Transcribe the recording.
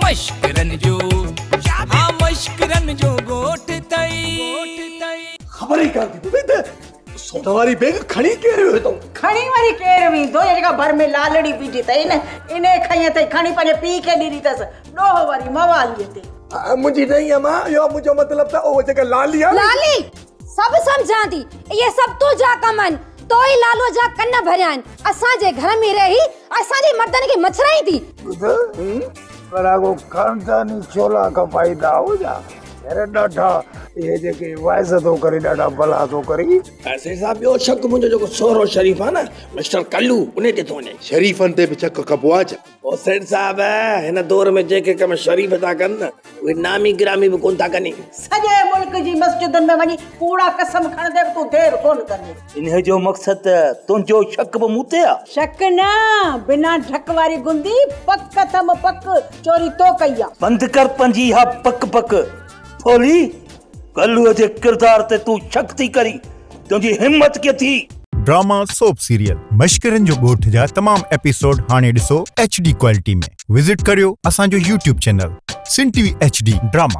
مشڪرن جو ها مشڪرن جو ڳوٺ ٿئي. خبر ئي ڪانه ٿي پوي ته سون واري بيگ کڻي ڪير ويو هتئون. کڻي وري ڪير ويندو اها جيڪا ڀر ۾ لالڙي بيٺي اٿئي نه انهيء کنئي اٿئي کڻي پنهنجي پيء کي ڏني اٿس ڏوهه وري مواليء تي. منهنجي نه ئي امان اهو منهنجو مطلب ته اهو جيڪا لالي آهي نه. لالي! سڀ سمجهان ٿي اهي سڀ تنهنجا ڪم آهن تو ئي لالوء جا ڪن ڀريا آهن اسان جي گهر ۾ رهي اسان جي مردن کي مڇرائين ٿي. ٻڌ ڀلا ڪو خانداني ڇولا کپائيندا هجا يار ڏاڍا اهي جيڪي وائز ٿو ڪري ڏاڍا بلا ٿو ڪري. سيٺ صاحب ٻيو شڪ منهنجو جيڪو سهرو شريف آ نه مسٽر ڪلو انهي تي ٿو وڃي. شريفن تي به شڪ ڪبو آ ڇا؟ او سيٺ صاحب هن دور ۾ جيڪي ڪم شريف ٿا ڪن نه اهي نامي گرامي به ڪونه ٿا ڪن. سڄي ملڪ جي مسجدن ۾ وڃي ڪوڙا قسم کڻندي به تون دير ڪونه ڪندين. انهيء جو مقصد ته تنهنجو شڪ به مون تي آ. شڪ نه، بنا ڍڪ واري گندي پڪ اٿم پڪ، چوري تو ڪئي آ. بند ڪر پنهنجي اها بڪ بڪ، ڀولي! گلوء جي ڪردار تي تون شڪ ٿي ڪرين، تنهنجي همت ڪيئن ٿي؟ ڊراما سوپ سيريل مشڪرين جو ڳوٺ جا تمام ايپيسوڊ هاڻي ڏسو ايڇ ڊي ڪوالٽي ۾ وزٽ ڪريو اسان جو YouTube channel Sindh T V H D drama.